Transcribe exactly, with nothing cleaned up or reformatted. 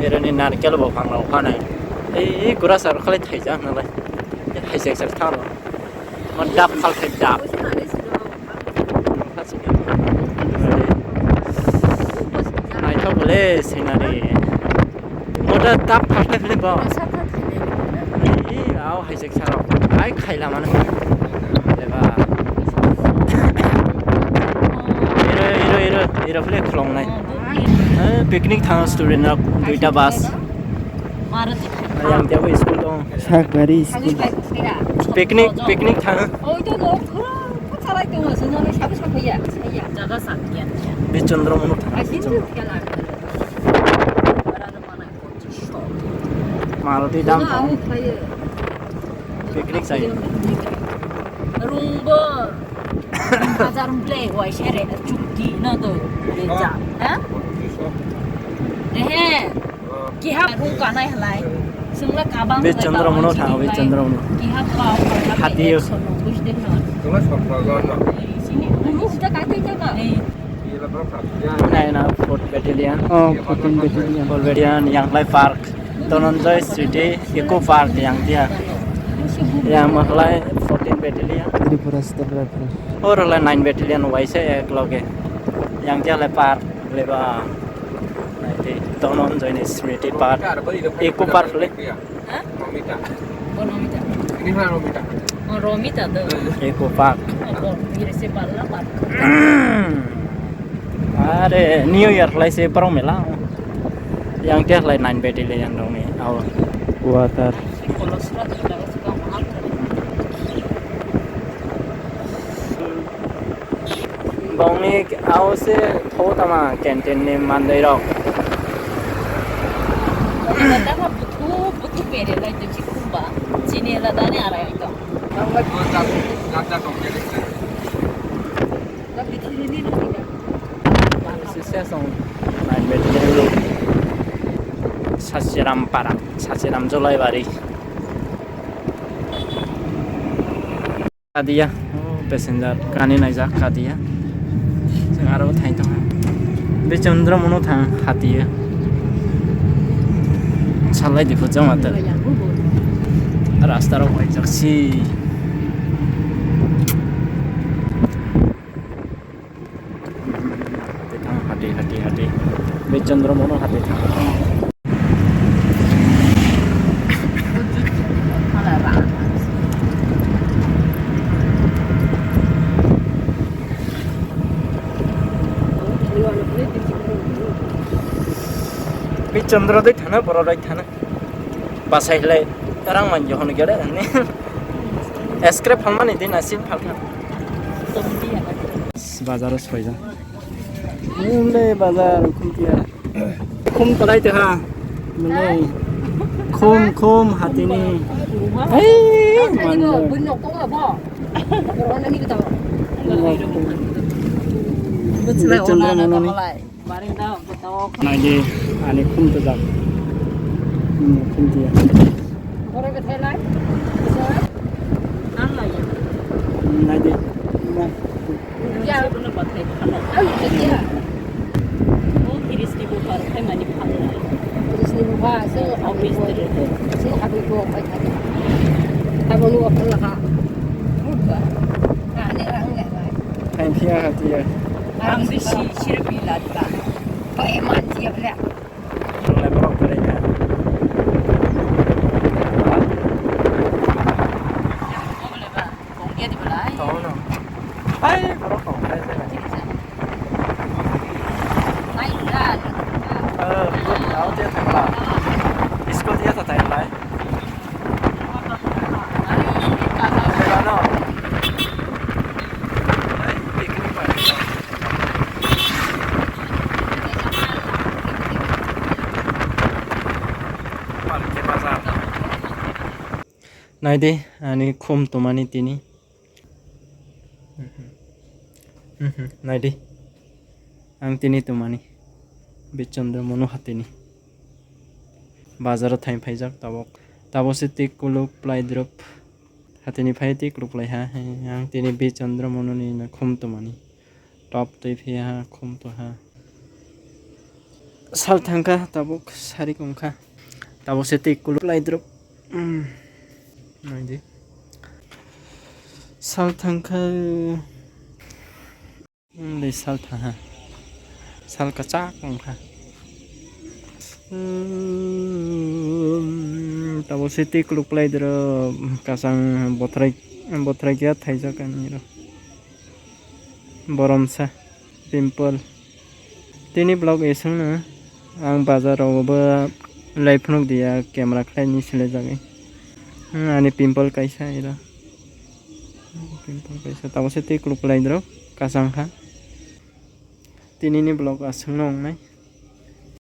Eroni narkel bo phang rok phanai. Ei, ei gura sar khalai thaijak nalai. Hai sek sek thang rok. Ma dap phal khai dap. Naithok le scenery. Moda tap phal khai philip bo. Ei, au hai sek sarok. Ai khai lama no. Eba. Iro, iro, iro, iro philip khlong nai. Eh, picnic thang student rok duita bus. Yang tiago school dong. Sakbari school. Picnic, picnic thang. Bichandra Munu thang. Bichandra. Maruti dam thang. Picnic sai. Rungbo. Hajar rung play wai sere chukti no do. Reja. Ha? Ehe. Kiha rung kanai halai. Sungla kabang. Bichandra Munu thang, Bichandra Munu. Kiha pa. Hati yo. Sini. Rung ta kai kai ta. Eh. Naina fourth Battalion. Oh, fourteen Battalion. Fourth Battalion, Yanglai Park, Dhananjay Smriti Eco Park, yang dia. Yang maklai fourteen Battalion. Tripura State Rifle. Oro lai nine Battalion waisa ek loge. Yang dia lai park, leba. Nai di Dhananjay ni Smriti Park, Eco Park le. Ha? Romita. Oh, Romita. Ini mah Romita. Oh, Romita tuh. Eco Park. Oh, oh, iya sih, Balla Park. Are, New Year lai se parong mela. Yang dia lai nine Battalion yang dong ni, au. Water. Kalau surat itu dapat suka mahal. Bongni au se tho tama canteen ni manjai rok. Tama buthu buthu pere lai tu chikumba chini la dani arai to. Sisiya song nine Battalion rok. Sachiram Para, Sachiram Jolaibari. Kadiya, oh, passenger kani naijak Kadiya. Chwng aro thai tongkha. Bichandra Munu thang Hatiya. Salai di phu jama ta. Rasta rok waijak si. Hati thang, hati, hati, hati. Bichandra Munu hati thang. Bichandra dei thana, boro dei thana. Basai hlai rang man johon gede ni. Scrap phalmani din asin phalkha. Bazar o soija. Mumbai bazar khumtia. Khum talai te ha. Mane khum khum hatini. Hey, man. Bini nok tongo bo. Corona ni bita. Bini nok tongo. Bini nok tongo. Naidi ani khum tujak. Hmm, khum tiya. Naidi. Thank you, Hatiya. Ang bisi sirbi ladla. Pai man siap le. Nongle borok kwrwi kha. Tong no. Hai, borok tong khai se. Hai, dad. Eh, tao dia thang la. School dia thang la. Ano. Hai, picnic pa. Parke bazar. Naidi, ani khum tumani tini. Naidi, ang tini tumani. Bichandra Manu hatini. Bazaro thain phaijak tabok. Tabo se tik kuluk plai drop. Hatini phai tik kuluk lai ha. Ang tini Bichandra Manu ni na khum tumani. Top twi phiya ha, khum to ha. Sal thangkha tabuk sarik wngkha. Tabuk se tei kuluk lai drop. Hmm. Naidi. Sal thangkha. Hmm, le sal thangha. Sal kachak wngkha. Hmm, tabuk se tei kuluk lai drop. Kasang bothrai, bothrai khe thaijak ani ro. Boromsa, pimple. Tini vlog isingno ang bazar rogo bo lai phunuk dia camera khlai ni sile jagwi. Hmm, ani pimple kaisa ira. Pimple kaisa tabuk se tei kuluk lai drop kasang kha. Tini ni vlog aswk no wngnai.